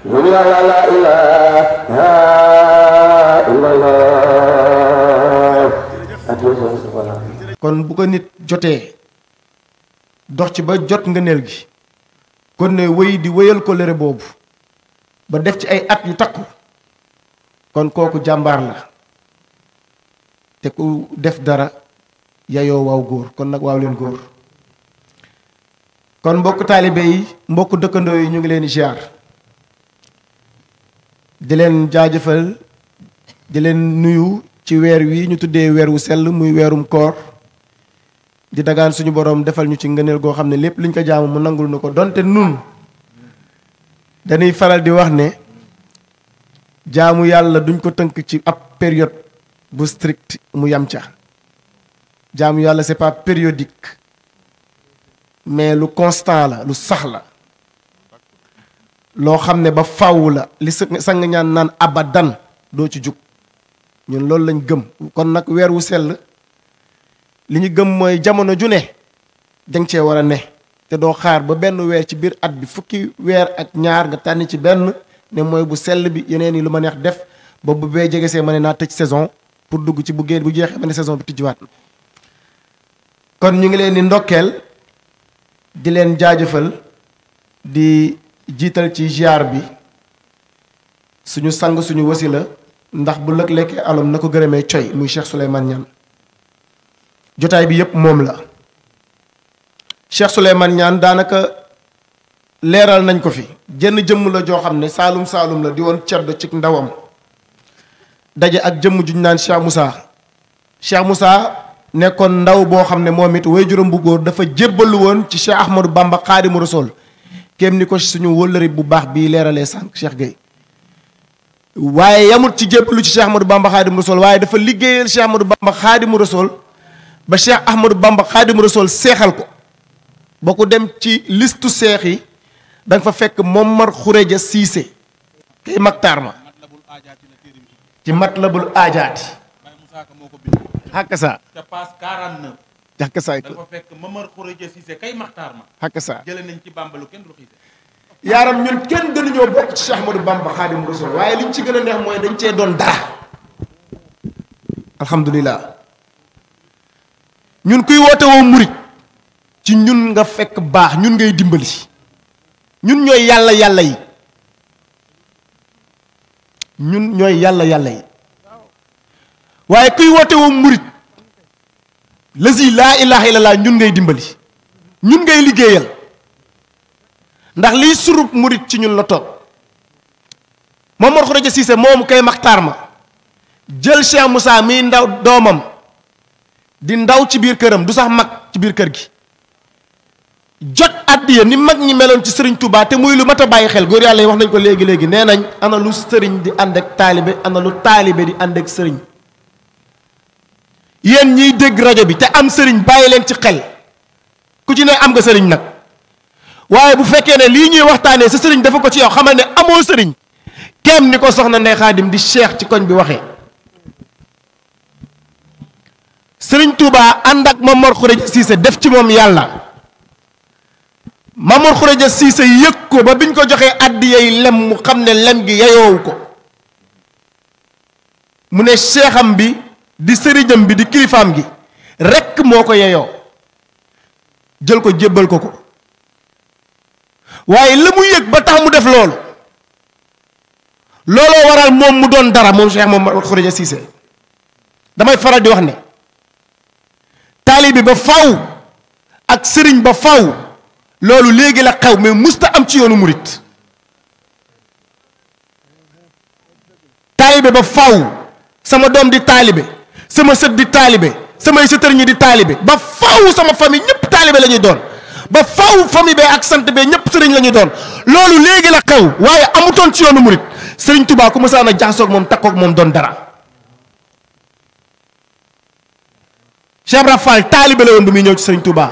la ilaha illallah. kon bu ko nit jotee dox ci ba jot ngëneel gi kon ne wéy di wéyal ko lëre boobu ba def ci ay at yu takku kon kooku jàmbaar la te ku def dara yayoo waaw góor kon nag waaw leen góor. kon mbokk taalibe yi mbokk dëkkandoo yi ñu ngi leen di ziar di leen jaajëfal di leen nuyu ci weer wi ñu tuddee weer wu sell muy weerum koor di dagaan suñu borom defal ñu ci ngëneel goo xam ne lépp liñ ko jaamu mu nangul na ko donte nun dañuy faral di wax ne jaamu yàlla duñ ko tënk ci ab période bu strict mu yam ca jaamu yàlla c'est pas périodique mais lu constant la lu sax la loo xam ne ba fàww la li sang ñaan naan abadan doo ci jug ñun loolu lañ gëm kon nag weer wu sell li ñu gëm mooy jamono ju ne danga cee war a ne te doo xaar ba benn weer ci biir at bi fukki weer ak ñaar nga tànn ci benn ne mooy bu sell bi yeneen yi lu ma neex def ba bu bee jege see ma ne naa tëj saison pour dugg ci bu génn bu jeexee ma ne saison bi tijjiwaat kon ñu ngi leen di ndokkeel di leen jaajëfal di jiital ci ziar bi suñu sang suñu wasila ndax bu lëg lekkee alom na ko gërëmee coy muy Cheikh Souleymane Niane jotaay bi yépp moom la Cheikh Souleymane Niane daanaka leeral nañ ko fi jenn jëmm la joo xam ne saalum saalum la di woon ceddo ci ndawam daje ak jëmm juñ naan Cheikh Moussa nekkoon ndaw boo xam ne moom it waajuram bu góor dafa jébbalu woon ci Cheikh Ahmadou Bamba Xaadimu Rasuul kéem ni ko suñu wëllëri bu baax bii leeralee sànq Cheikh Gueye waaye yamut ci jébbalu ci Cheikh Ahmadou Bamba Xaadimu Rasuul waaye dafa liggéeyal Cheikh Ahmadou Bamba Xaadimu Rasuul ba Cheikh Ahmadou Bamba Xaadimu Rasuul seexal ko ba ku dem ci listu seex yi da nga fa fekk Momar Xureja Siise kay maktaar ma ci Matlabul Aajaati xàkk saa ca passe 49 xàkk saa da nga fa fekk Momar Xureja Siise kay maktaar ma xàkk saa jële nañ ci bàmbalu kenn du xiise yaaram ñun kenn gënuñoo bokk ci Cheikh Ahmadou Bamba Xaadimu Rasuul waaye liñ ci gën a neex mooy dañ cee doon dara alhamdulilah ñun kuy woote woo murit ci ñun nga fekk baax ñun ngay dimbali ñun ñooy yàlla yàlla yi ñun ñooy yàlla yàlla yi waaye kuy woote woo murit lazi laa ilaha illallah ñun ngay dimbali ñun ngay liggéeyal ndax liy surub murit ci ñun la toog Momar Xureja Siise moomu kay maxtaar ma jël Cheikh Moussa miy ndaw doomam di ndaw ci biir këram du sax mag ci biir kër gi jot àddiya ni mag ñi meloon ci sëriñ Touba te muy lu mat a bàyyi xel góor yàlla yi wax nañ ko léegi nee nañ ana lu sëriñ di ànd ak taalibe ana lu taalibe di ànd ak sëriñ yéen ñiy dégg rajo bi te am sëriñ bàyyi leen ci xel ku ci ne am nga sëriñ nag waaye bu fekkee ne lii ñuy waxtaanee sa sëriñ dafa ko ci yow xamal ne amoo sëriñ kem ni ko soxna Ndey Xaadim di cheikh ci koñ bi waxee sëriñ Touba ànd ak Momar Xureja Siise def ci moom yàlla Momar Xureja Siise yëg ko ba biñ ko joxee àddiyay lem mu xam ne lem gi yayoowu ko mu ne cheikham bi di sëriñam bi di kilifaam gi rekk moo ko yeyoo jël ko jébbal ko ko waaye la mu yëg ba tax mu def loolu looloo waral moom mu doon dara moom Cheikh Momar Xureja Siise damay faral di wax ne taalibe ba faw ak sëriñ ba faw loolu léegi la xew mais musta am ci yoonu murit taalibe ba faw sama doom di taalibe sama sët di taalibe samay sëtër ñi di taalibe ba faw sama famille ñëpp taalibe la ñuy doon ba faw famille bee ak sant bee ñëpp sëriñ la ñuy doon loolu léegi la xew waaye amutoon ci yoonu murit sëriñ Touba ku mësaan a jaxasoog moom takkoog moom doon dara Cheikh Ibra Fall taalibe la woon bu muy ñëw ci sëriñ Touba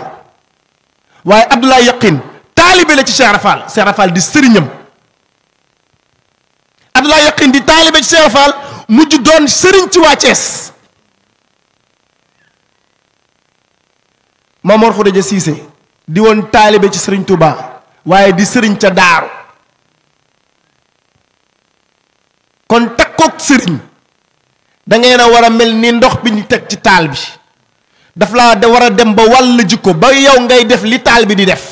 waaye Abdoulaye Yaqin taalibe la ci Cheikh Ibra Fall Cheikh Ibra Fall di sëriñam Abdoulaye Yaqin di taalibe ci Cheikh Ibra Fall mujj doon sëriñ ci waa Thiès Momar Xureja Siise di woon taalibe ci sëriñ Touba waaye di sëriñ ca daaru kon takkook sëriñ da ngeen a war a mel ni ndox bi ñu teg ci taal bi daf laa da war a dem ba wàll jikko ba yow ngay def li taal bi di def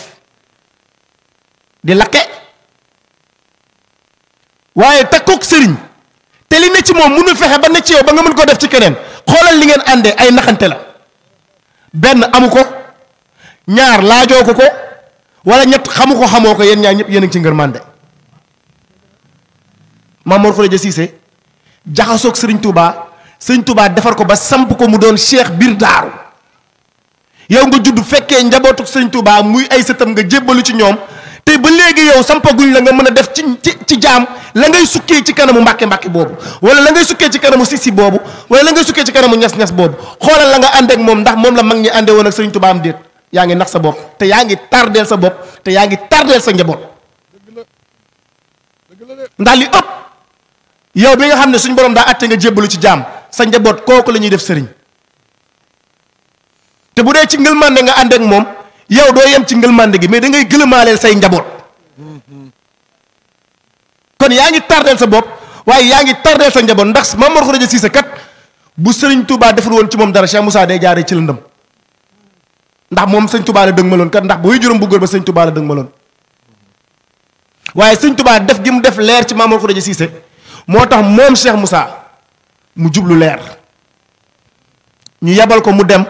di lakke waaye takkook sëriñ te li ne ci moom mënul fexe ba ne ci yow ba nga mën koo def ci keneen xoolal li ngeen àndee ay naxante la benn amu ko ñaar laajoo ko wala ñett xamu ko xamoo ko yéen ñaar ñëpp yéen a ngi ci ngërmande Mame Mor Khourédia Cissé jaxasoog Serigne Touba defar ko ba samp ko mu doon cheikh biir daaru yow nga judd fekkee njabootuk Serigne Touba muy ay sëtam nga jébbalu ci ñoom te ba léegi yow sampaguñ la nga mën a def ci jaam la ngay sukkee ci kanamu mbàkke boobu wala la ngay sukkee ci kanamu sisi boobu wala la ngay sukkee ci kanamu ñas-ñas boobu xoolal la nga ànd ak moom ndax moom la mag ñi àndee woon ak Serigne Touba am déet yaa ngi nax sa bopp te yaa ngi tardeel sa bopp te yaa ngi tardeel sa njaboot ndax li ëpp yow bi nga xam ne suñu borom daa àtte nga jébbalu ci jaam sa njaboot kooku la ñuy def sëriñ te bu dee ci ngëlmande nga ànd ak moom yow doo yem ci ngëlmande gi mais da ngay gëlëmaaleel say njaboot kon yaa ngi tardeel sa bopp waaye yaa ngi tardeel sa njaboot ndax Mame Mor Khourédia Cissé kat bu Serigne Touba deful woon ci moom dara Cheikh Moussa day jaaree ci lëndëm ndax moom sëñ Touba la dëg maloon kat ndax booy juróom bu góor ba sëñ Touba la dëg maloon waaye sëñ Touba def gi mu def leer ci Mame Mor Khourédia Cissé moo tax moom Cheikh Moussa mu jublu leer ñu yebal ko mu dem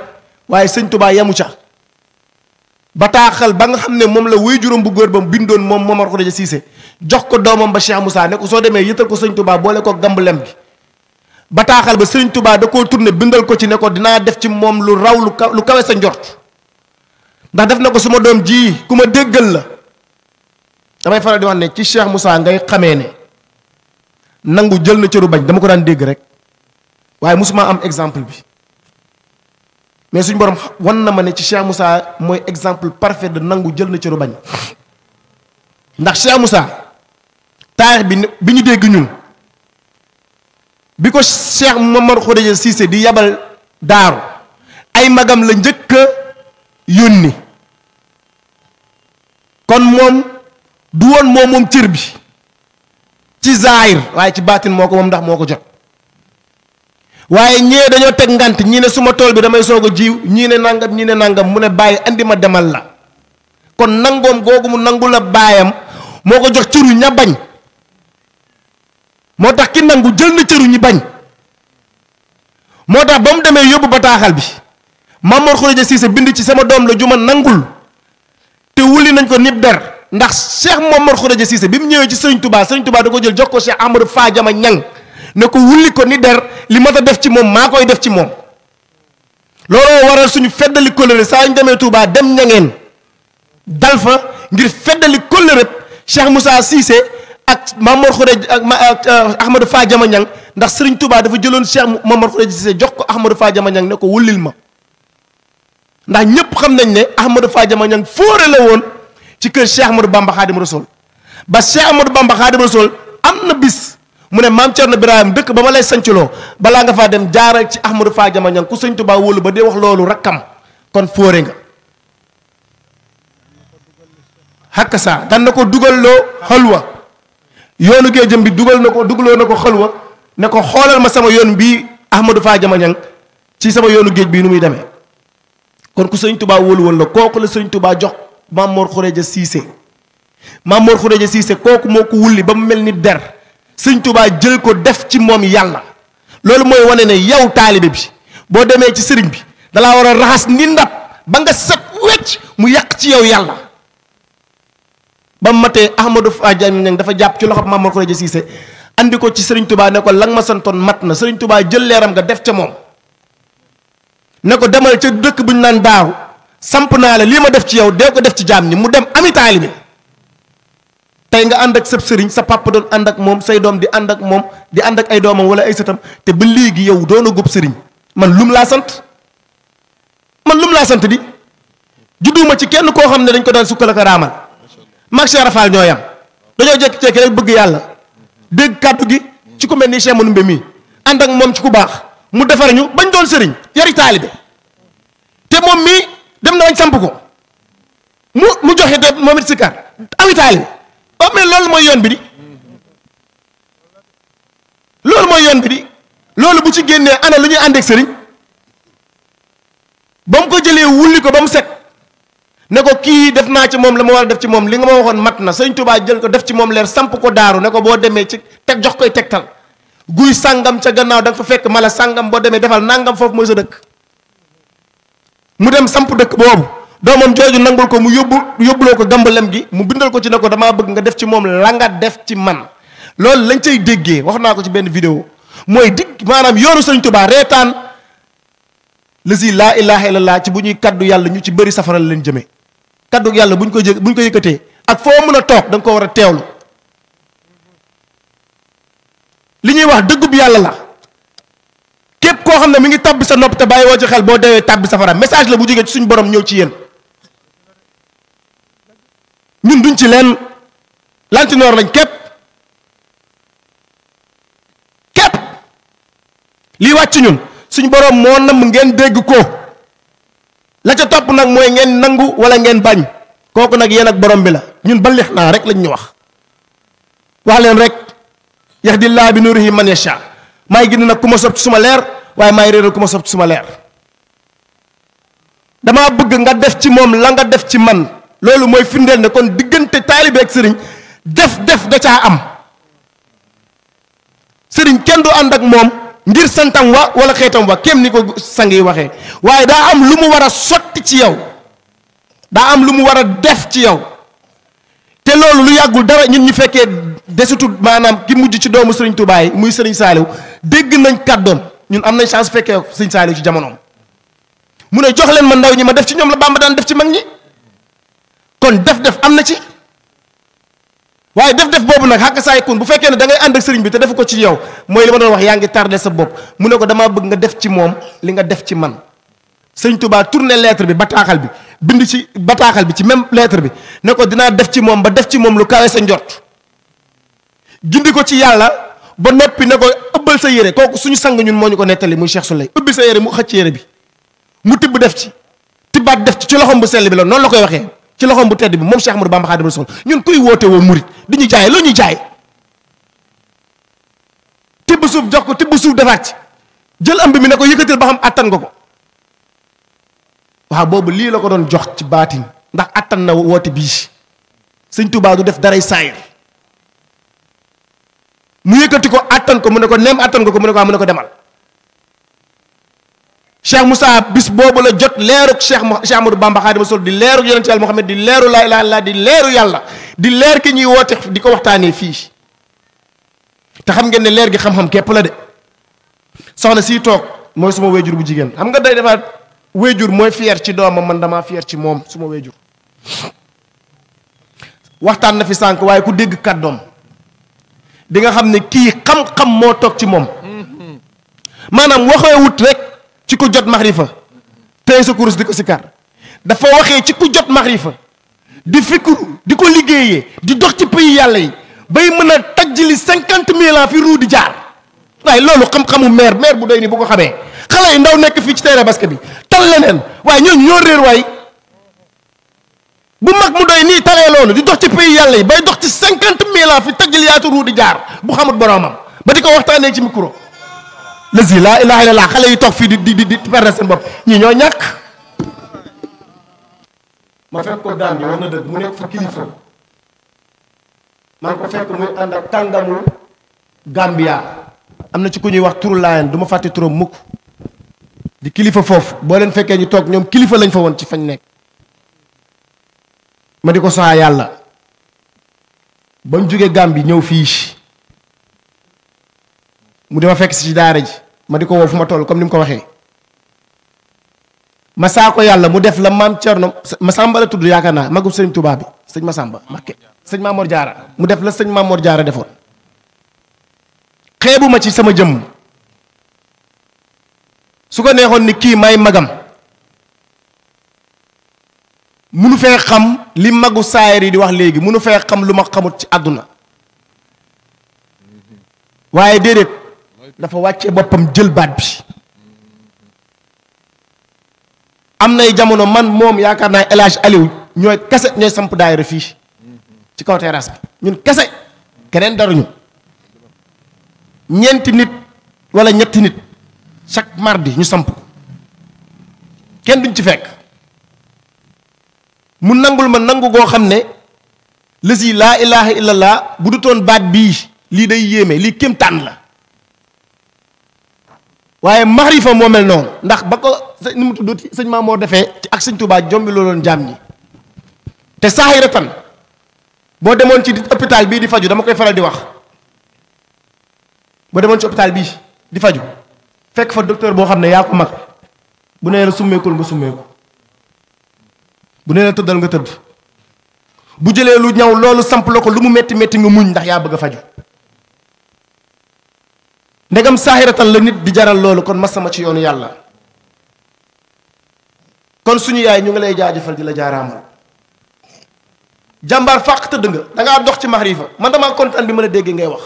waaye sëñ Touba yemu ca bataaxal ba nga xam ne moom la wuy juróom bu góor ba bindoon moom Mame Mor Khourédia Cissé jox ko doomam ba Cheikh Moussa ne ko soo demee yëtal ko sëñ Touba boole ko gamb lem gi bataaxal ba sëñ Touba da koo tourné bindal ko ci ne ko dinaa def ci moom lu raw lu kawe sa njort ndax def na ko suma doom ji ku ma déggal la damay faral di wax ne ci Cheikh Moussa ngay xamee ne nangu jël na cëru bañ dama ko daan dégg rek waaye musuma am exemple bi mais suñu borom wan na ma ne ci Cheikh Moussa mooy exemple parfait de nangu jël na cëru bañ ndax Cheikh Moussa taarix bi ñu dégg ñun bi ko Cheikh Mame Mor Khourédia Cissé di yabal daaru ay magam la njëkk a yónni kon moom du woon moom cër bi ci zaahir waaye ci baatin moo ko moom ndax moo ko jot waaye ñee dañoo teg ngant ñii ne suma tool bi damay soog a jiw ñii ne nangam mu ne bàyyi andi ma demal la kon nangoom googu mu nangu la baayam moo ko jox cëru ña bañ moo tax ki nangu jël na cëru ñi bañ moo tax ba mu demee yóbbu bataaxal bi Mame Mor Khourédia Cissé bind ci sama doom la juma nangul te wuli nañ ko nib der ndax Cheikh Mame Mor Khourédia Cissé bi mu ñëwee ci Serigne Touba da ko jël jox ko Cheikh Ahmadou Fadiama Ñang ne ko wulli ko ni der li ma ta def ci moom maa koy def ci moom looloo waral suñu feddali kóllëre saa ñu demee Touba dem ñangeen dal fa ngir feddali kóllëre Cheikh Moussa Cissé ak Mame Mor Khourédia ak Ahmadou Fadiama Ñang ndax Serigne Touba dafa jëloon Cheikh Mame Mor Khourédia Cissé jox ko Ahmadou Fadiama Ñang ne ko wullil ma ndax ñépp xam nañ ne Ahmadou Fadiama Ñang fóore la woon ci kër Cheikh Ahmadou Bamba Khadim Rasoul ba Cheikh Ahmadou Bamba Khadim Rasoul am na bis mu ne maam Thierno Birahim dëkk ba ma lay sancloo balaa nga faa dem jaaral ci Ahmadou Fadiama Ñang ku Sëñ Tuubaa wóolu ba dee wax loolu rakkam kon fóore nga xakk saa dan na ko dugalloo xalwa yoonu géejëm bi dugaloo na ko xalwa ne ko xoolal ma sama yoon bii Ahmadou Fadiama Ñang ci sama yoonu géej bii nu muy demee kon ku Sëñ Tuubaa wóolu woon la kooku la Sëñ Tuubaa jox Mame Mor Khourédia Cissé Mame Mor Khourédia Cissé kooku moo ko wulli ba mu mel ni der Sëñ Tuubaa jël ko def ci moom yàlla loolu mooy wane ne yow taalibe bi boo demee ci sëriñ bi dalaa war a raxas ni ndab ba nga set wecc mu yàq ci yow yàlla ba mu matee Ahmadou Fadiama Ñang dafa jàpp ci loxo Mame Mor Khourédia Cissé andi ko ci Sëriñ Tuubaa ne ko la nga ma santoon mat na Sëriñ Tuubaa jël leeram nga def ca moom ne ko demal ca dëkk bu ñu naan daaru samp naa la lii ma def ci yow dee ko def ci jaam ñi mu dem ami taalibe tey nga ànd ak sëb sëriñ sa papa doon ànd ak moom say doom di ànd ak moom di ànd ak ay doomam wala ay sëtam te ba léegi yow doon a góob sëriñ man lum laa sant di judduma ci kenn koo xam ne dañ ko daan sukkal ak raamal mag Cheikh Rafal ñoo yam dañoo jékki-jékki rek bëgg yàlla dégg kàddu gi ci ku mel ni Cheikh Manoumbe mii ànd ak moom ci ku baax mu defar ñu bañ doon sëriñ yari taalibe te moom mii dem na bañ samp ko mu joxe te moom it sikar ami taalibe ba mais loolu mooy yoon bi di loolu mooy yoon bi di loolu bu ci génnee ana lu ñuy ànd ak sëriñ ba mu ko jëlee wulli ko ba mu set ne ko kii def naa ci moom la ma war a def ci moom li nga ma waxoon mat na sëñ Tuubaa jël ko def ci moom leer samp ko daaru ne ko boo demee ci teg jox koy tegtal guy sàngam ca gannaaw da nga fa fekk mala sàngam boo demee defal nangam foofu mooy sa dëkk mu dem samp dëkk boobu doomam jooju nangul ko mu yóbbuloo ko gambalem gi mu bindal ko ci ne ko damaa bëgg nga def ci moom la nga def ci man loolu lañ cay déggee wax naa ko ci benn vidéo mooy digg maanaam yoonu sëñ Tuubaa reetaan lasi laa ilaha illallah ci bu ñuy kaddu yàlla ñu ci bëri safara la leen jëmee kaddu yàlla buñ ko yëkkatee ak foo mën a toog da nga ko war a teewlu li ñuy wax dëggub yàlla la képp koo xam ne mi ngi tàbbi sa nopp te bàyyi woo ci xel boo deewee tàbbi safara message la bu jógee ci suñu borom ñëw ci yéen ñun duñ ci leen lantinoor lañ képp lii wàcc ñun suñu borom moo nam ngeen dégg ko la ca topp nag mooy ngeen nangu wala ngeen bañ kooku nag yéen ak borom bi la ñun balix naa rek lañ ñu wax leen rek yahdillaahu bi nuurihi man yasha maay gindi nag ku ma sob ci suma leer waaye maay réeral ku ma sob ci suma leer damaa bëgg nga def ci moom la nga def ci man loolu mooy firndeel ne kon diggante taalibe ak sëriñ def da caa am sëriñ kenn du ànd ak moom ngir santam wa wala xeetam wa kéem ni ko sang yi waxee waaye daa am lu mu war a sotti ci yow daa am lu mu war a def ci yow te loolu lu yàggul dara ñun ñu fekkee desutut maanaam ki mujj ci doomu sëriñ Tuubaa yi muy sëriñ Saaliw dégg nañ kàddoom ñun am nañ chance fekkee sëriñ Saaliw ci jamonoom mu ne jox leen ma ndaw ñi ma def ci ñoom la Bàmba daan def ci mag ñi kon def am na ci waaye def boobu nag xàq saay kun bu fekkee ne da ngay ànd ak sëriñ bi te defu ko ci yow mooy li ma doon wax yaa ngi tardé sa bopp mu ne ko damaa bëgg nga def ci moom li nga def ci man sëriñ Tuubaa tourné lettre bi bataaxal bi bind ci bataaxal bi ci même lettre bi ne ko dinaa def ci moom ba def ci moom lu kawe sa njort gindi ko ci yàlla ba noppi ne ko ëbbal sa yére kooku suñu sang ñun moo ñu ko nettali muy Cheikh Souley ëbbi sa yére mu xëcc yére bi mu tibb def ci tibbaat def ci loxoom bu sell bi la noonu la koy waxee ci loxoom bu tedd bi moom Cheikh Ahmadou Bamba Khadimu Rasul ñun kuy woote woo murit di ñu jaay loo ñuy jaay tibb suuf jox ko tibb suuf defaat ci jël ëmb mi ne ko yëkkatil ba xam attan nga ko waaw boobu lii la ko doon jox ci baatin ndax attan na woote bii sëñ Tuubaa du def daray saayir mu yëkkati ko attan ko mu ne ko nem attan nga ko mu ne ko demal Cheikh Moussa bis boobu la jot leeruk Cheikh Ahmadou Bamba Khadimu Rasul di leeruk yonent Yàlla Muhammad di leeru laa ilaaha illallaah di leeru yàlla di leer ki ñuy woote di ko waxtaanee fii te xam ngeen ne leer gi xam-xam képp la de soxna sii toog mooy suma wéjur bu jigéen xam nga day defaat wéjur mooy fier ci doomam man damaa fier ci moom suma wéjur waxtaan na fi sànq waaye ku dégg kàddoom di nga xam ne kii xam-xam moo toog ci moom maanaam waxee wut rek ci ku jot maxrifa tey sa kurus di ko sikar dafa waxee ci ku jot maxrifa di fikru di ko liggéeyee di dox ci pays yàlla yi bay mën a tajjili 50 000 ans fi ruu di jaar waaye loolu xam-xamu maire bu doy ni bu ko xamee xale yi ndaw nekk fii ci terrain basket bi tal leneen waaye ñooñu ñoo réer waay bu mag mu doy nii talee loolu di dox ci pays yàlla yi bay dox ci 50 000 ans fi tajjili yaatu ruu di jaar bu xamut boroomam ba di ko waxtaanee ci micro lasi laa ilaaha illallaah xale yi toog fii di perdre seen bopp ñii ñoo ñàkk ma fekk ko daan bi wax na dëgg mu nekk fa kilifa man ko fekk muy ànd ak kàngamu Gambia am na ci ku ñuy wax turu laayan du ma fàtte turam mukk di kilifa foofu boo leen fekkee ñu toog ñoom kilifa lañ fa woon ci fañ nekk ma di ko saa yàlla ba mu jógee Gambie ñëw fii mu dama fekk si ci daara ji ma di ko woo fu ma toll comme ni mu ko waxee ma saa ko yàlla mu def la maam Cerno Masamba la tudd yaakaar naa magum sëriñ Tuubaa bi sëñ Masamba Mbakke sëñ Mamor Jaara mu def la sëñ Mamor Jaara defoon xeebu ma ci sama jëmm su ko neexoon ni kii may magam munu fee xam li magu saayir yi di wax léegi munu fee xam lu ma xamut ci àdduna waaye déedéet dafa wàcce boppam jël baat bi am nay jamono man moom yaakaar naa El Hadj Aliou ñooy kese ñooy samp daayira fii ci kaw terrasse bi ñun kese keneen daruñu ñeenti nit wala ñetti nit chaque mardi ñu samp ko kenn duñ ci fekk mu nangul ma nangu goo xam ne lësi laa ilaha illallah bu du toon baat bii lii day yéeme lii kéemtaan la waaye maxrifa moo mel noonu ndax ba ko ni mu tudd sëñ Maamoor defee ci ak sëñ Tuubaa jombi looloon jaam ñi te saahiratan boo demoon ci hôpital bii di faju dama koy faral di wax boo demoon ci hôpital bii di faju fekk fa docteur boo xam ne yaa ko mag bu nee la summeekul nga summeeku bu nee la tëddal nga tëdd bu jëlee lu ñaw loolu samp la ko lu mu metti metti nga muñ ndax yaa bëgg a faju ndegam saahiratan la nit di jaral loolu kon masama ci yoonu yàlla kon suñu yaay ñu ngi lay jaajëfal di la jaaraamal jàmbaar fàq tëdd nga dangaa dox ci maxrifa man damaa kontaan bi mën a dégg ngay wax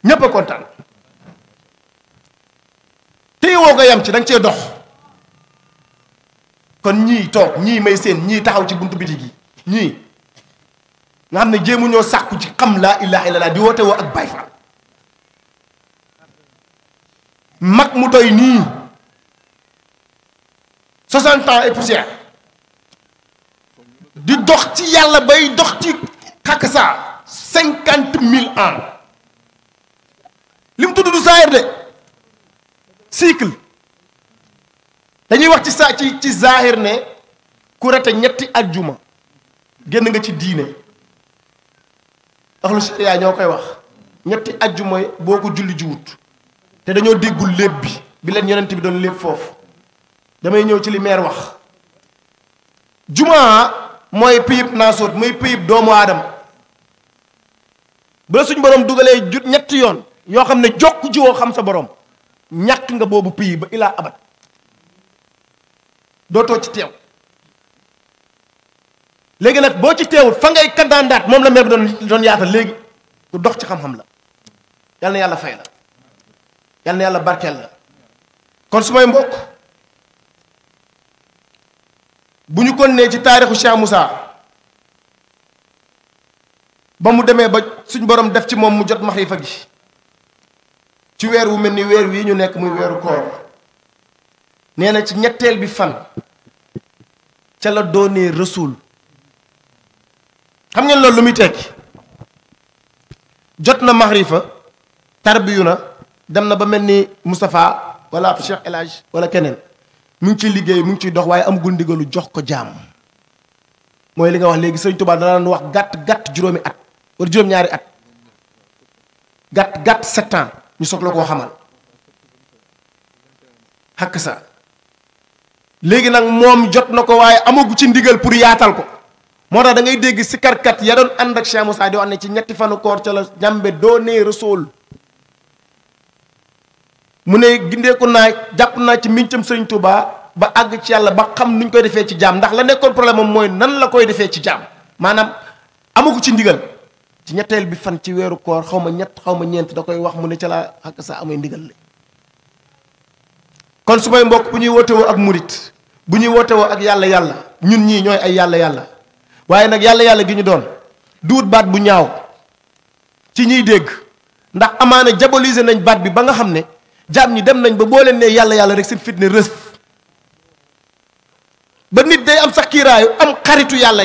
ñépp a kontaan téye woo nga yam ci danga cee dox kon ñii toog ñii may seen ñii taxaw ci buntu biti gi ñii nga xam ne jéemu ñoo sàkku ci xam laa ilaha illallah di woote woo ak Baay Faal mag mu doy nii 60 ans et poussière di dox ci yàlla bay dox ci xàkk saa 50 000 ans li mu tudd du saayir de cycle dañuy wax ci zaahir ne ku rate ñetti ajjuma génn nga ci diine ahlu sharia ñoo koy wax ñetti ajjuma boo ko julli jiwut te dañoo déggul léeb bi leen yonent bi doon léeb foofu damay ñëw ci li meer wax jumaa mooy payib naasóot mooy payib doomu aadama bu la suñ borom dugalee ñetti yoon yoo xam ne jokk jiwoo xam sa borom ñàkk nga boobu payib ba ilaa abat dootoo ci teew léegi nag boo ci teewul fa ngay kandaandaat moom la meer bi doon yaatal léegi du dox ci xam-xam la yal na yàlla fay la yal na yàlla barkeel la kon su may mbokk bu ñu kon nee ci taarixu Cheikh Moussa ba mu demee ba suñ borom def ci moom mu jot maxrifa gi ci weer wu mel ni weer wii ñu nekk muy weeru koor nee na ci ñetteel bi fan ca la doonee rasuul xam ngeen loolu lu muy tekki jot na maxrifa tarbiyu na dem na ba mel ni Moustapha wala Cheikh El Hadj wala keneen mu ngi ciy liggéey mu ngi ciy dox waaye amagul ndigalu jox ko jaam mooy li nga wax léegi Sëriñ Tuubaa dana wax gàtt juróomi at wala juróom-ñaari at gàtt 7 ans ñu soog la koo xamal xakk sa léegi nag moom jot na ko waaye amagu ci ndigal pour yaatal ko moo tax da ngay dégg sikarkat ya doon ànd ak Cheikh Moussa di wax ne ci ñetti fanu koor ca la ñambe doonee rasool mu ne gindeeku naa jàpp naa ci mbincam Sëriñ Tuubaa ba àgg ci yàlla ba xam nuñ koy defee ci jaam ndax la nekkoon problème am mooy nan la koy defee ci jaam maanaam amagu ci ndigal ci ñetteel bi fan ci weeru koor xaw ma ñeent da koy wax mu ne ca la xakk sa amay ndigal li kon su may mbokk bu ñuy woote woo ak murit bu ñuy woote woo ak yàlla ñun ñii ñooy ay yàlla waaye nag yàlla gi ñu doon duut baat bu ñaaw ci ñiy dégg ndax amaana diaboliser nañ baat bi ba nga xam ne jaam ñi dem nañ ba boo leen nee yàlla rek seen fitne rës ba nit day am sax kiiraayu am xaritu yàlla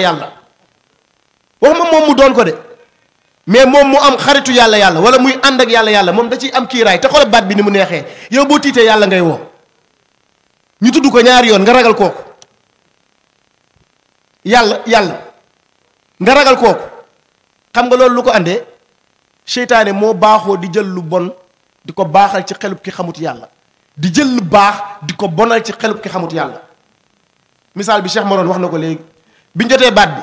wax ma moom mu doon ko de mais moom mu am xaritu yàlla wala muy ànd ak yàlla moom da ciy am kiiraay te xoolal baat bi ni mu neexee yow boo tiitee yàlla ngay woo ñu tudd ko ñaari yoon nga ragal kooku yàlla nga ragal kooku xam nga loolu lu ko àndee seytaane moo baaxoo di jël lu bon di ko baaxal ci xelub ki xamut yàlla di jël lu baax di ko bonal ci xelub ki xamut yàlla misaal bi Cheikh Maroon wax na ko léegi bi ñu jotee baat bi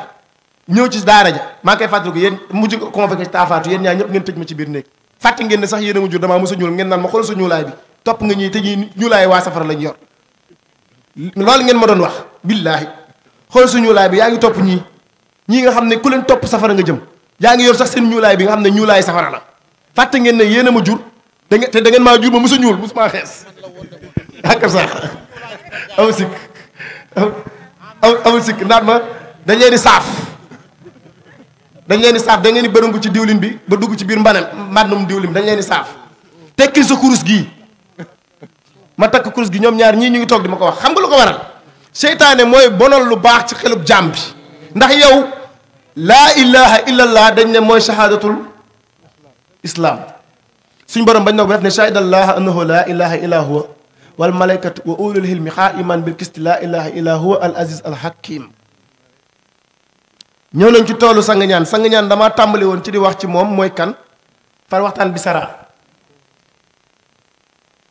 ñëw ci daara ja maa ngi koy fàttaliku yéen mujj nga convoqué ci taafaatu yéen ñaar ñëpp ngeen tëj ma ci biir néeg fàtte ngeen ne sax yéen a ma jur damaa mos a ñuul ngeen naan ma xool sa ñuulaay bi topp nga ñii te ñii ñuulaay waa safara lañ yor loolu ngeen ma doon wax billaahi xool sa ñuulaay bi yaa ngi topp ñii nga xam ne ku leen topp safara nga jëm yaa ngi yor sax seen ñuulaay bi nga xam ne ñuulaay safara la fàtte ngeen ne yéen a ma jur te da ngeen maa jur ma mos a ñuul mos maa xees yaakaar sax amul sikk amul sikk ndaat ma dañ leen di saaf dañ leen di saaf da ngeen di bërëngu ci diwlin bi ba dugg ci biir mbànnum diwlin bi dañ leen di saaf tekki sa kurus gii ma takk kurus gi ñoom ñaar ñii ñu ngi toog di ma ko wax xam nga lu ko waral seytaane mooy bonal lu baax ci xelub jaam bi ndax yow laa ilaha illallah dañ ne mooy shahadatul islam suñ borom bañ na ko def ne shahidallah annahu laa ilaha illa huwa wal malaykatu wa ulul hilmi qaiman bil qisti laa ilaha illa huwa al aziz al hakim ñëw nañ ci toolu sang ñaan damaa tàmbali woon ci di wax ci moom mooy kan far waxtaan bi sara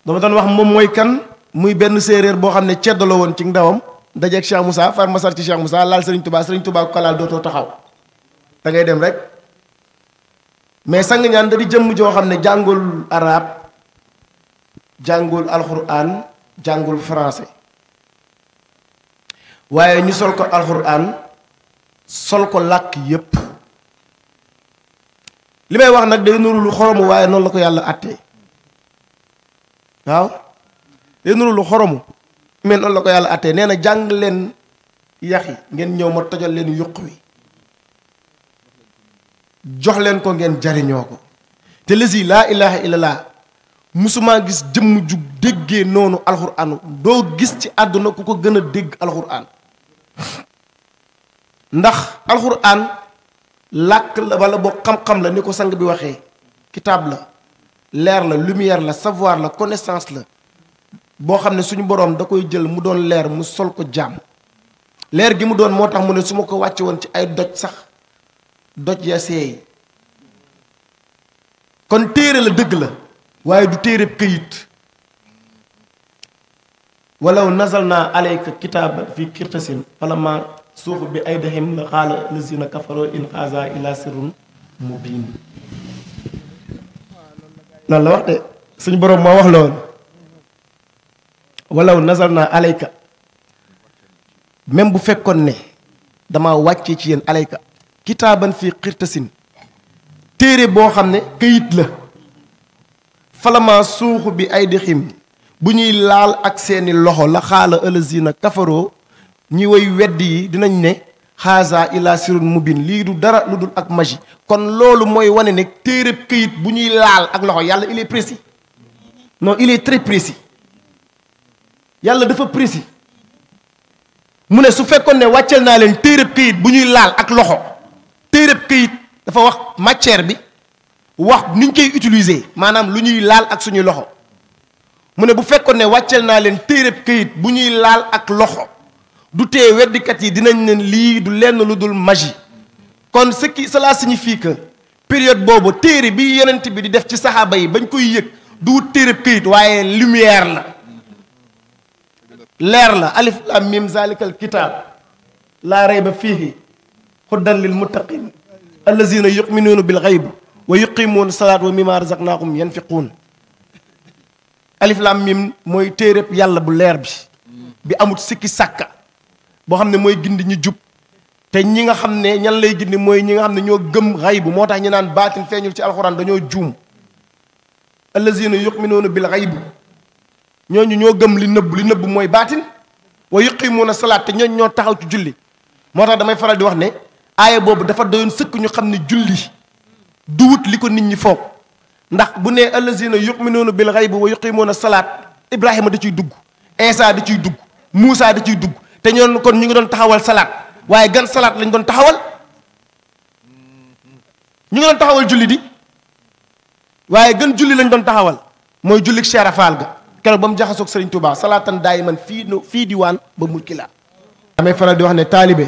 dama doon wax moom mooy kan muy benn séeréer boo xam ne ceddo la woon ci ndawam dajeeg Cheikh Moussa far masar ci Cheikh Moussa laal Serigne Touba ku ko laal dootoo taxaw da ngay dem rek mais sang ñaan da di jëmm joo xam ne jàngul arab jàngul alxuraan jàngul français waaye ñu sol ko alxuraan sol ko làkk yépp li may wax nag day nuru lu xoromu waaye noonu la ko yàlla àttee waaw day nuru lu xoromu mais noonu la ko yàlla àttee nee na jàng leen yax yi ngeen ñëw ma tojal leen yuq wi jox leen ko ngeen jariñoo ko te lesi laa ilaha illallah musumaa gis jëmm ju déggee noonu alxuraan doo gis ci àdduna ku ko gën a dégg alxuraan ndax alxuraan làkk la wala boo xam-xam la ni ko sang bi waxee kitaab la leer la lumière la savoir la connaissance la boo xam ne suñu boroom da koy jël mu doon leer mu sol ko jaam leer gi mu doon moo tax mu ne su ma ko wàcce woon ci ay doj sax doj ya seey kon téere la dëgg la waaye du téere këyit walaw nazalna alayka kitaaban fi kirtasin falamma suuxu bi aydihim la qaala lazina kafaroo in haza illa sirrun mubin loolu la wax de suñu boroom moo wax loolu walaw nazalna alayka même bu fekkoon ne dama wàccee ci yéen alayka kitaaban fi xirtasin téere boo xam ne këyit la falama suuxu bi ay dixim bu ñuy laal ak seeni loxo la xaala ëlësina kafaroo ñi way weddi yi dinañ ne xaasa ila sirun mubin lii du dara lu dul ak magie kon loolu mooy wane ne téereb këyit bu ñuy laal ak loxo yàlla il est précis non il est très précis yàlla dafa précis mu ne su fekkoon ne wàcceel naa leen téereb këyit bu ñuy laal ak loxo téereb këyit dafa wax matière bi wax ni ñu koy utiliser maanaam lu ñuy laal ak suñuy loxo mu ne bu fekkoon ne wàcceel naa leen téereb këyit bu ñuy laal ak loxo du tee weddikat yi dinañ ne lii du lenn lu dul magie kon cela signifie que période boobu téere bi yonent bi di def ci saxaaba yi bañ koy yëg du wut téereb këyit waaye lumière la leer la alif lam mim zalikal kitaab laa rayba fiihi hudan lil muttaqin allazina yuminuuna bil xayb wa yuqimuuna salaat wa mimma razaqnaahum yanfiquun alif lam mim mooy téereb yàlla bu leer bi amut sikki sàkka boo xam ne mooy gindi ñu jub te ñi nga xam ne ñan lay gindi mooy ñi nga xam ne ñoo gëm xayb moo tax ñu naan baatin feeñul ci alxuraan dañoo juum allazina yuminuuna bil xayb ñooñu ñoo gëm li nëbb mooy baatin wa yuqimuuna salaat te ñooñu ñoo taxaw ci julli moo tax damay faral di wax ne aaya boobu dafa doyoon sëkk ñu xam ne julli duwut li ko nit ñi foog ndax bu nee allazina yuminuuna bil xaybi wa yuqimuuna salaat Ibrahima da ciy dugg Insa da ciy dugg Moussa da ciy dugg te ñoon kon ñu ngi doon taxawal salaat waaye gan salaat lañ doon taxawal ñu ngi doon taxawal julli di waaye gën julli lañ doon taxawal mooy jullik Cheikh Rafal ga keroog ba mu jaxasoog Serigne Touba salaatan daayiman fii diwaan ba mulki la damay faral di wax ne taalibe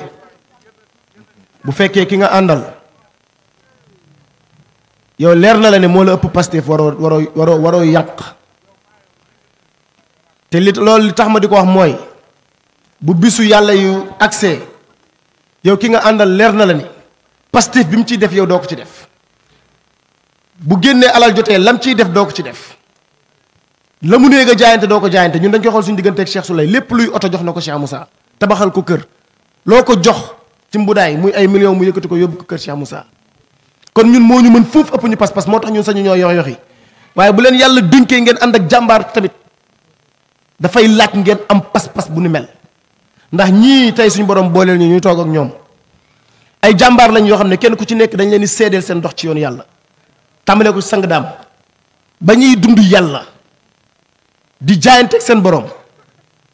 bu fekkee ki nga àndal yow leer na la ne moo la ëpp Pastef waroo yàq te loolu li tax ma di ko wax mooy bu bisu yàlla yu accès yow ki nga àndal leer na la ni Pastef bi mu ciy def yow doo ko ci def bu génnee alal jotee lam ciy def doo ko ci def la mu néeg a jaayante doo ko jaayante ñun dañ koy xool suñu digganteeg Cheikh Souley lépp luy oto jox na ko Cheikh Moussa tabaxal ko kër loo ko jox ci mbudaay muy ay millions mu yëkkati ko yóbbu ko kër Cheikh Moussa kon ñun moo ñu mën foofu ëpp ñu pas-pas moo tax ñun sañu ñoo yox-yoxi waaye bu leen yàlla dénkee ngeen ànd ak jàmbaar tamit dafay laaj ngeen am pas-pas bu ni mel ndax ñii tey suñu borom booleel ñu ñuy toog ak ñoom ay jàmbaar lañ yoo xam ne kenn ku ci nekk dañ leen di seedeel seen dox ci yoonu yàlla tàmbalee ko ci sang daam ba ñuy dund yàlla di jaayanteeg seen borom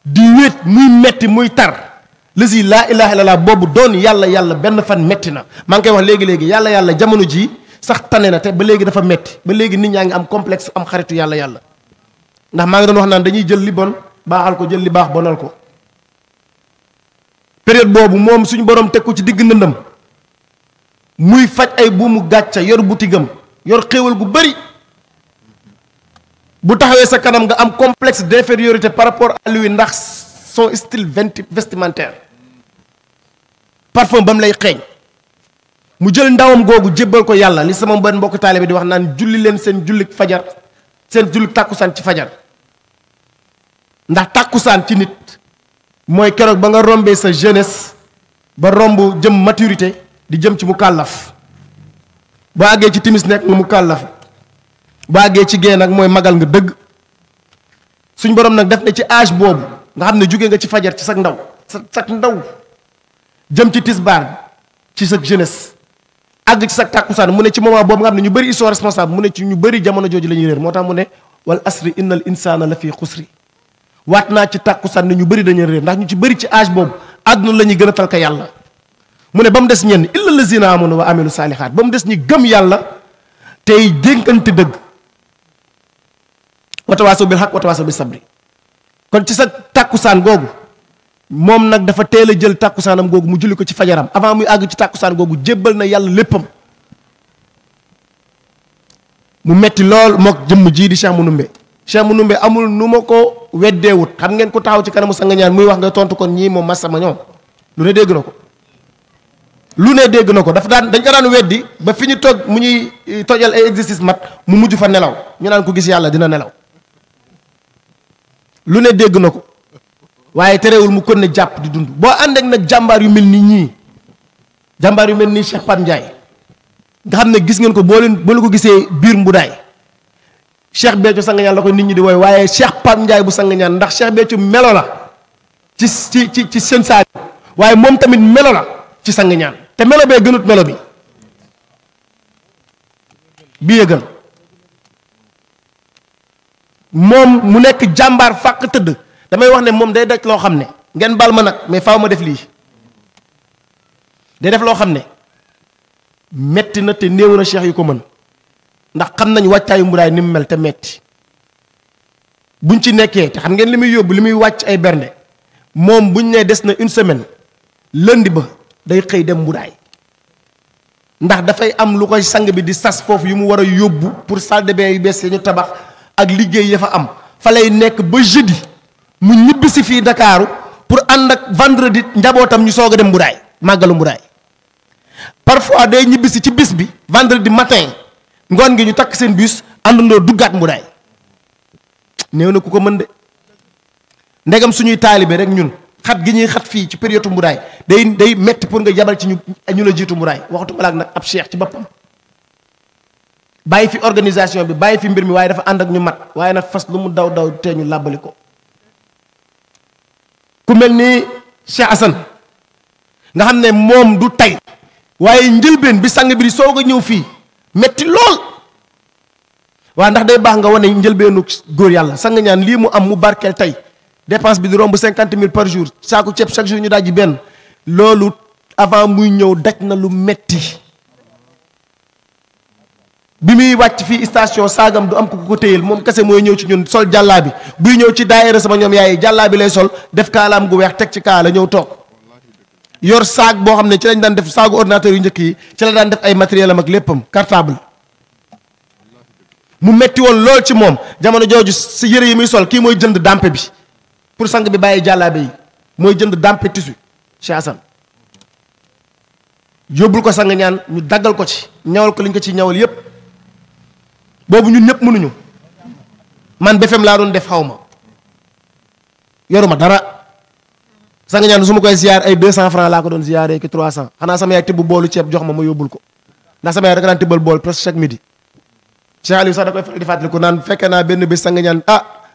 di wéet muy metti muy tar lasi laa ilaha illallah boobu doon yàlla benn fan metti na maa ngi koy wax léegi yàlla jamono ji sax tane na te ba léegi dafa metti ba léegi nit ñaa ngi am complexe am xaritu yàlla ndax maa ngi doon wax naan dañuy jël li bon baaxal ko jël li baax bonal ko période boobu moom suñu borom teg ko ci digg ndëndam muy faj ay buumu gàcca yor butigam yor xéewal gu bari bu taxawee sa kanam nga am complexe d'infériorité par rapport à lui ndax son style vestimentaire parfum ba mu lay xeeñ mu jël ndawam googu jébbal ko yàlla li sama benn mbokk taalibe di wax naan julli leen seen jullik fajar seen jullik tàkkusaan ci fajar ndax tàkkusaan ci nit mooy keroog ba nga rombee sa jeunesse ba romb jëm maturité di jëm ci mu kàllaf boo àggee ci timis nekk nga mu kàllaf boo àggee ci gée nag mooy magal nga dëgg suñ borom nag def na ci âge boobu nga xam ne jóge nga ci fajar ci sa ndaw sa ndaw jëm ci tisbaar ci sa jeunesse àgg ci sa tàkkusaan mu ne ci moment boobu nga xam ne ñu bëri ils sont responsables mu ne ci ñu bëri jamono jooju la ñuy réer moo tax mu ne wal asri innal insana la fi xusri waat naa ci tàkkusaan ne ñu bëri dañuy réer ndax ñu ci bëri ci âge boobu àdduna la ñuy gën a talka yàlla mu ne ba mu des ñenn illa lazina amanu wa amilu saalihaat ba mu des ñi gëm yàlla tey dénkante dëgg watawaasaw bil haqq watawaasaw bis sabri kon ci sa tàkkusaan googu moom nag dafa teel a jël tàkkusaanam googu mu julli ko ci fajaram avant muy àgg ci tàkkusaan googu jébbal na yàlla léppam mu metti lool mook jëmm jii di Cheikh Mounoumbe amul nu ma ko weddeewut xam ngeen ko taxaw ci kanamu sanga ñaan muy wax nga tontu kon ñii moom masama ñoom lu ne dégg na ko dafa dañ ko daan weddi ba fi ñu toog mu ñuy tojal ay exercice mat mu mujj fa nelaw ñu naan ko gis yàlla dina nelaw lu ne dégg na ko waaye terewul mu kon ne jàpp di dund boo ànd ak nag jàmbaar yu mel ni ñii jàmbaar yu mel ni Cheikh Pape Ndiaye nga xam ne gis ngeen ko boo leen ko gisee biir mbudaay Cheikh Béthio sang ñaan la ko nit ñi di wooy waaye Cheikh Pape Ndiaye bu sang ñaan ndax Cheikh Béthio melo la ci seen saari waaye moom tamit melo la ci sang ñaan te melo bee gënut melo bi yëgal moom mu nekk jàmbaar fàq tëdd damay wax ne moom day daj loo xam ne ngeen bal ma nag mais faaw ma def lii day def loo xam ne metti na te néew na cheikh yu ko mën ndax xam nañ wàccaayu mburaay ni mu mel te metti buñ ci nekkee te xam ngeen li muy yóbbu li muy wàcc ay bernde moom buñ ne des na une semaine lundi ba day xëy dem mburaay ndax dafay am lu koy sang bi di sas foofu yu mu war a yóbbu pour salle de bain yu bees ñu tabax ak liggéey ya fa am fa lay nekk ba jeudi mu ñibbi si fii Dakaaru pour ànd ak vendredi njabootam ñu soog a dem mburaay màggalu mburaay parfois day ñibbi si ci bis bi vendredi matin ngoon gi ñu takk seen bus àndandoo duggaat mburaay néew na ku ko mën de ndegam suñuy taalibe rek ñun xat gi ñuy xat fii ci période mburaay day metti pour nga yabal ci ñu la jiitu mburaay waxtu malaak nag ab cheikh ci boppam bàyyi fi organisation bi bàyyi fi mbir mi waaye dafa ànd ak ñu mat waaye nag fas lu mu daw tee ñu làbbali ko ku mel ni Cheikh Assane nga xam ne moom du tey waaye njëlbeen bi sang bi di soog a ñëw fii metti lool waaw ndax day baax nga wane njëlbeenu góor yàlla sang ñaan lii mu am mu barkeel tey dépense bi di romb 50 000 par jour saako ceeb chaque jour ñu dajji benn loolu avant muy ñëw daj na lu metti bi muy wàcc fii station saagam du am ko ko téyel moom kese mooy ñëw ci ñun sol jàllaa bi buy ñëw ci daayira sama ñoom yaay jàllaa bi lay sol def kaalaam gu weex teg ci kaala ñëw toog yor saag boo xam ne ci lañ daan def saagu ordinateur yu njëkk yi ci la daan def ay matériel am ak léppam cartable mu metti woon lool ci moom jamono jooju si yëre yi muy sol kii mooy jënd dampe bi pour sang bi bàyyi jàllaabe yi mooy jënd dampe tissu Cheikh Assane yóbbul ko sang ñaan ñu daggal ko ci ñawal ko liñ ko ci ñawal yépp boobu ñun ñëpp mënuñu man BFM laa doon def xaw ma yoruma dara sang ñaan su ma koy ziyaar ay 200 francs laa ko doon ziyaaree ki 300 xanaa sama yaay tibb boolu ceeb jox ma yóbbul ko ndax sama yaay rek daan tibbal bool presque chaque midi Cheikh Aliou sax da koy faral di fàttaliku naan fekkee naa benn bés sang ñaan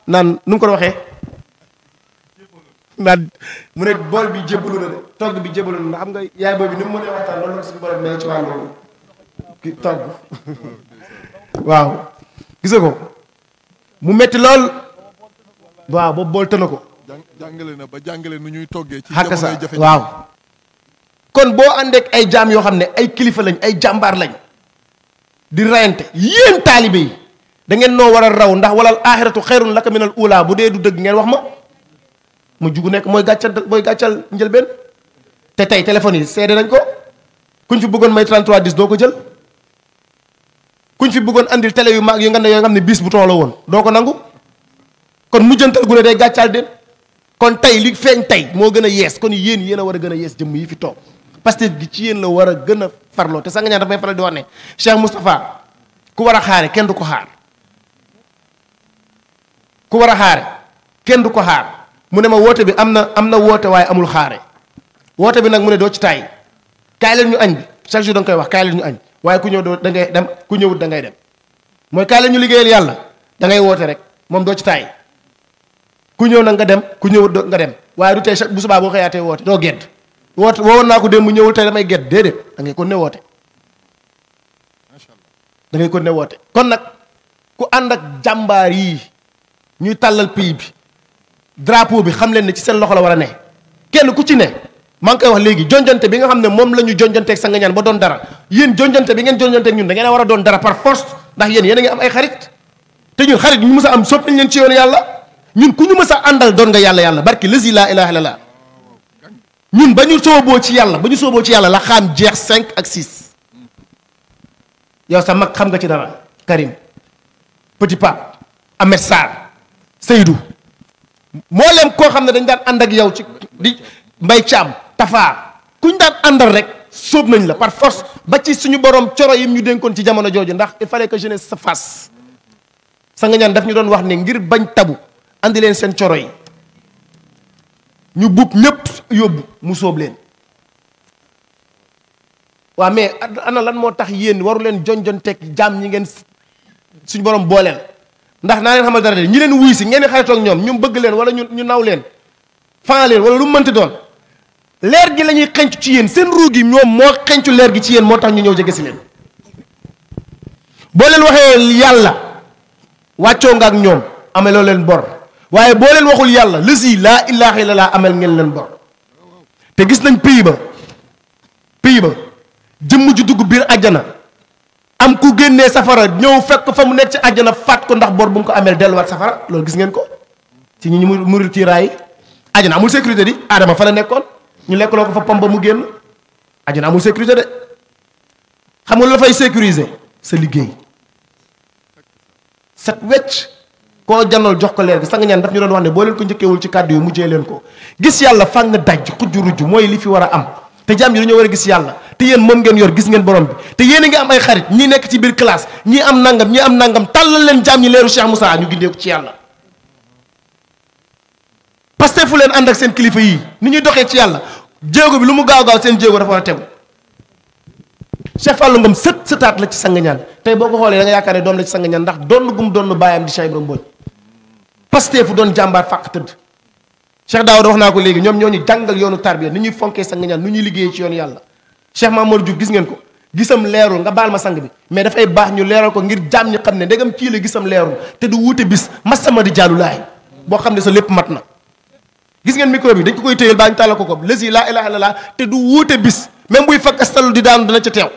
naan nu mu ko waxee naan mu ne bool bi jébbalu na de togg bi jébbalu na xam nga yaay boobu ni mu mënee waxtaan loolu la suñu borom nee ci wàllu ki togg waaw gis nga ko mu metti lool waaw boobu bool tëna ko jàngale na ba jàngale nu ñuy toggee ci xàkk sa jamonoy jafe waaw kon boo àndeek ay jaam yoo xam ne ay kilifa lañ ay jàmbaar lañ di rayante yéen taalibe yi da ngeen noo war a raw ndax walal aaxiratu xayrun laka minal uulaa bu dee du dëgg ngeen wax ma mu jugu nekk mooy gàccal njëlbeen te tey téléphone yi seede nañ ko kuñ fi bëggoon may 33 10 doo ko jël kuñ fi bëggoon andil télé yu mag yu nga ne yoo xam ne 10 bouton la woon doo ko nangu kon mujjantal gu ne day gàccal den kon tey li feeñ tey moo gën a yees kon yéen a war a gën a yees jëmm yi fi toog parce que gi ci yéen la war a gën a farloo te sanga ñaan daf may faral di wax ne Cheikh Moustapha ku war a xaare kenn du ko xaar ku war a xaare kenn du ko xaar mu ne ma woote bi am na woote waaye amul xaare woote bi nag mu ne doo ci taay kaay leen ñu añ bi chaque jour da nga koy wax kaay leen ñu añ waaye ku ñëw doo da ngay dem ku ñëwut da ngay dem mooy kaay leen ñu liggéeyal yàlla da ngay woote rek moom doo ci taay ku ñëw nag nga dem ku ñëwut nga dem waaye du tey chaque bu subaa boo xëyaatee woote doo gedd woote woowoon naa ko dem mu ñëwul tey damay gedd déedéet da ngay kon ne woote da ngay kon ne woote kon nag ku ànd ak jàmbaar yii ñuy tàllal pays bi drapeau bi xam leen ne ci seen loxo la war a ne kenn ku ci ne maa ngi koy wax léegi jonjante bi nga xam ne moom la ñu jonjanteeg sa nga ñaan ba doon dara yéen jonjante bi ngeen jonjanteeg ñun da ngeen a war a doon dara par force ndax yéen a ngi am ay xarit te ñun xarit ñu mës a am sopp nañ leen ci yoonu yàlla ñun ku ñu mës a àndal doon nga yàlla barki lazi laa ilaaha illallaah ñun ba ñu sooboo ci yàlla la xaam jeex 5 ak 6 yow sa mag xam nga ci dara Karim Petit Pape Ahmed Sarr Seydou mboolem koo xam ne dañ daan ànd ak yow ci di Mbay Caam Tafa kuñ daan àndal rek sóob nañ la par force ba ci suñu borom coro yim ñu dénkoon ci jamono jooju ndax il fallait que jeunesse se fasse sa nga ñaan daf ñu doon wax ne ngir bañ tabu andi leen seen coro yi ñu buub ñëpp yóbbu mu sóob leen waaw mais ana lan moo tax yéen waru leen jonjonteeg jaam ñi ngeen suñu borom booleel ndax naa leen xamal dara de ñi leen wuy si ngeen di xaritoo ak ñoom ñu bëgg leen wala ñu naw leen fan leen wala lu mu mënti doon leer gi la ñuy xencu ci yéen seen ruu gi ñoom moo xencu leer gi ci yéen moo tax ñu ñëw jege si leen boo leen waxee yàlla wàccoo nga ak ñoom ameloo leen bor waaye boo leen waxul yàlla lësi laa ilaaha illallaah amel ngeen leen bor te gis nañ pays ba jëmm ju dugg biir àjjana am ku génnee safara ñëw fekk fa mu nekk ci àjjana faat ko ndax bor bu mu ko ameel delluwaat safara loolu gis ngeen ko ci ñi ñu murit ci raay àjjana amul sécurité di Adama fa la nekkoon ñu lekkaloo ko fa pom ba mu génn àjjana amul sécurité de xam nga lu la fay sécuriser sa liggéey set wecc koo janool jox ko leer gi sang ñaan daf ñu doon wax ne boo leen ko njëkkeewul ci kàddu yi mujjee leen ko gis yàlla fàng daj xujju rujju mooy li fi war a am te jaam yi dañoo war a gis yàlla te yéen moom ngeen yor gis ngeen borom bi te yéen a ngi am ay xarit ñii nekk ci biir classe ñii am nangam tàllal leen jaam ñi leeru Cheikh Moussa ñu gindeeku ci yàlla parce que fu leen ànd ak seen kilifa yii ni ñuy doxee ci yàlla jéego bi lu mu gaaw gaaw seen jéego dafa war a tegu Cheikh Fallou Ngom sëtaat la ci sang ñaan tey boo ko xoolee da nga yaakaar ne doom la ci sang ñaan ndax doon gum doon baayam di Cheikh Ibrahima Mbodj Pastef fu doon jàmbaar fàq tëdd Cheikh Daouda wax naa ko léegi ñoom ñoo ñu jàngal yoonu tarbiya ni ñuy fonkee sang ñaan nu ñuy liggéeyee ci yoonu yàlla Cheikh Mamadou Diouf gis ngeen ko gisam leerul nga baal ma sang bi mais dafay baax ñu leeral ko ngir jaam ñi xam ne ndegam kii la gisam leerul te du wuute bis masama di jàllulaay boo xam ne sa lépp mat na gis ngeen micro bi dañ ko koy téyel baa ñu tàllal ko ko lësi laa ilaaha illallaah te du wuute bis même buy fakk astalu di daanu dana ca teew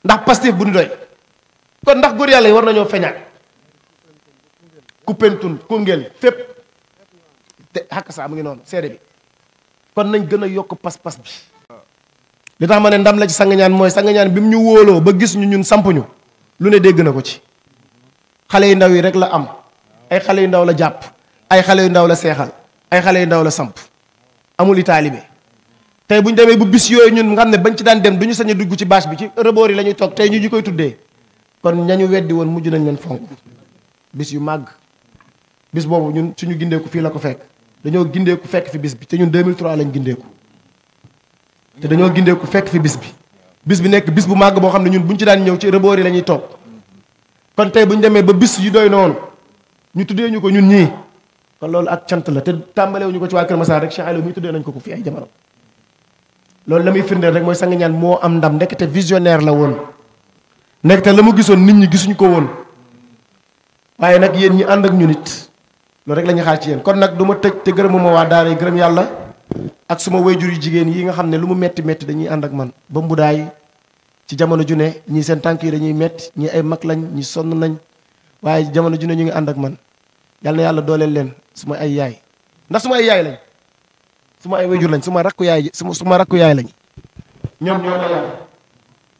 ndax Pastef bu ñu doy kon ndax góor yàlla yi war nañoo feñaat Koupentoune Koungheul fépp te xàkk saa mu ngi noonu seede bi kon nañ gën a yokk pas-pas bi li tax ma ne ndam la ci sang ñaan mooy sang ñaan bi mu ñu wóoloo ba gis ñu ñun samp ñu lu ne dégg na ko ci xale yu ndaw yi rek la am ay xale yu ndaw la jàpp ay xale yu ndaw la seexal ay xale yu ndaw la samp amul i taalibe tey bu ñu demee bu bis yooyu ñun nga xam ne bañ ci daan dem du ñu sañ a dugg ci bâche bi ci reboor yi la ñuy toog tey ñu koy tuddee kon ñañu weddi woon mujj nañ leen fonk bis yu màgg bis boobu ñun suñu gindeeku fii la ko fekk dañoo gindeeku fekk fi bis bi te ñun 2003 lañ gindeeku te dañoo gindeeku fekk fi bis bi nekk bis bu màgg boo xam ne ñun buñ ci daan ñëw ci reboor yi la ñuy toog kon tey bu ñu demee ba bis yu doy noonu ñu tuddee ñu ko ñun ñii kon loolu ak cant la te tàmbalewuñu ko ci waa Kër Massar rek Cheikh Aliou mi tuddee nañ ko fi ay jamono loolu la muy firndeel rek mooy sang ñaan moo am ndam ndekete visionnaire la woon ndekete la mu gisoon nit ñi gisuñu ko woon waaye nag yéen ñi ànd ak ñu nit loolu rek la ñuy xaar ci yéen kon nag du ma tëj te gërëmuma waa daara yi gërëm yàlla ak suma wayjur yu jigéen yi nga xam ne lu mu metti metti dañuy ànd ak man ba mbudaay ci jamono ju ne ñii seen tànk yi dañuy metti ñii ay mag lañ ñi sonn nañ waaye jamono ju ne ñu ngi ànd ak man yal na yàlla dooleel leen suma ay yaay ndax suma ay yaay lañ suma ay wayjur lañ suma rakku yaay suma rakku yaay lañ ñoom ñoo ma yaay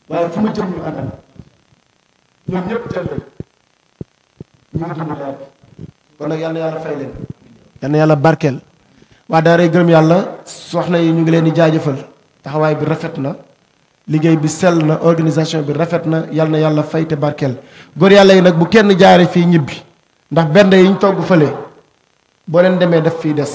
waaye fu ma jëm ñu ànd ak ñoom ñëpp teel lañ ñu ngi dund daal kon nag yal na yàlla fay leen yal na yàlla barkeel waa daaray gërëm yàlla soxna yi ñu ngi leen di jaajëfal taxawaay bi rafet na liggéey bi sell na organisation bi rafet na yàlla fay te barkeel góor yàlla yi nag bu kenn jaare fii ñibbi ndax benn yi ñu togg fële boo leen demee def fii des